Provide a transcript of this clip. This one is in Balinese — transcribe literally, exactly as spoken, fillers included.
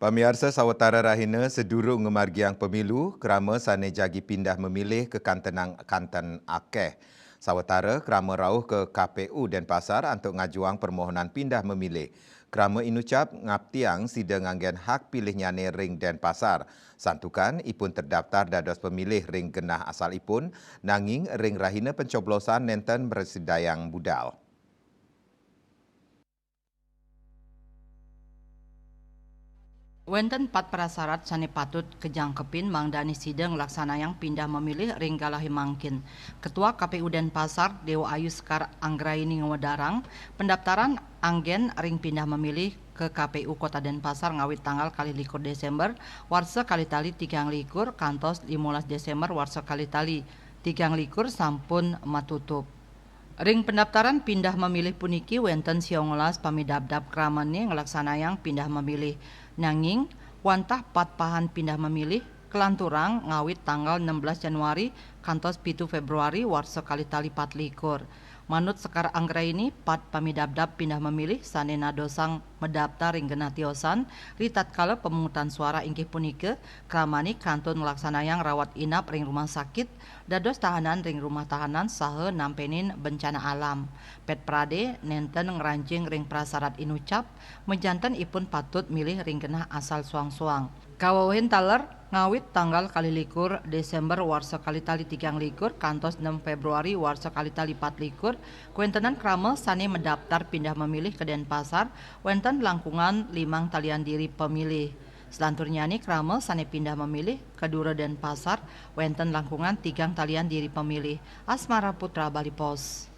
Pamiarsa, sawetara rahina sedurung ngamargiang pemilu, krama sane jagi pindah memilih kakantenang kanten akeh. Sawetara krama rauh ka K P U Denpasar antuk ngajuang permohonan pindah memilih. Krama inucap ngaptiang sida nganggen hak pilihnyane ring Denpasar, santukan ipun terdaftar dados pemilih ring genah asalipun, nanging ring rahina pencoblosan nenten mrasidayang budal. Wenten pat prasarat sane patut kajangkepin mangdane sida nglaksanayang pindah memilih ring galahe mangkin. Ketua K P U Denpasar, Dewa Ayu Sekar Anggraini ngwedarang, pendaftaran anggen ring pindah memilih ka K P U Kota Denpasar ngawit tanggal kalih likur Desember warsa kalih tali tigang likur kantos limolas Desember warsa kalih tali tigang likur sampun matutup. Ring pendaftaran pindah memilih puniki wenten siongolas pamidabdab kramane nglaksanayang pindah memilih. Nanging, wantah pat pahan pindah memilih kalanturang ngawit tanggal enam belas Januari kantos pitu Februari warsa kalih tali pat likur. Manut Sekar Anggraini, pat pamidabdab pindah memilih sane nadosang madaptar ring genah tiosan ritatkala pemungutan suara inggih punika kramane kantun nglaksanayang rawat inap ring rumah sakit, dados tahanan ring rumah tahanan saha nampenin bencana alam. Pet Prade nenten ngranjing ring prasarat inucap, majanten ipun patut milih ring genah asal suang-suang. Kawewehin taler, ngawit tanggal kalih likur Desember warsa kalih tali tigang likur kantos enam Februari warsa kalih tali pat likur, kawentenan krama sane madaptar pindah memilih ka Denpasar wenten langkungan limang talian diri pemilih. Selanturnyane krama sane pindah memilih ka Dura Denpasar wenten langkungan tigang talian diri pemilih. Asmara Putra, Bali Post.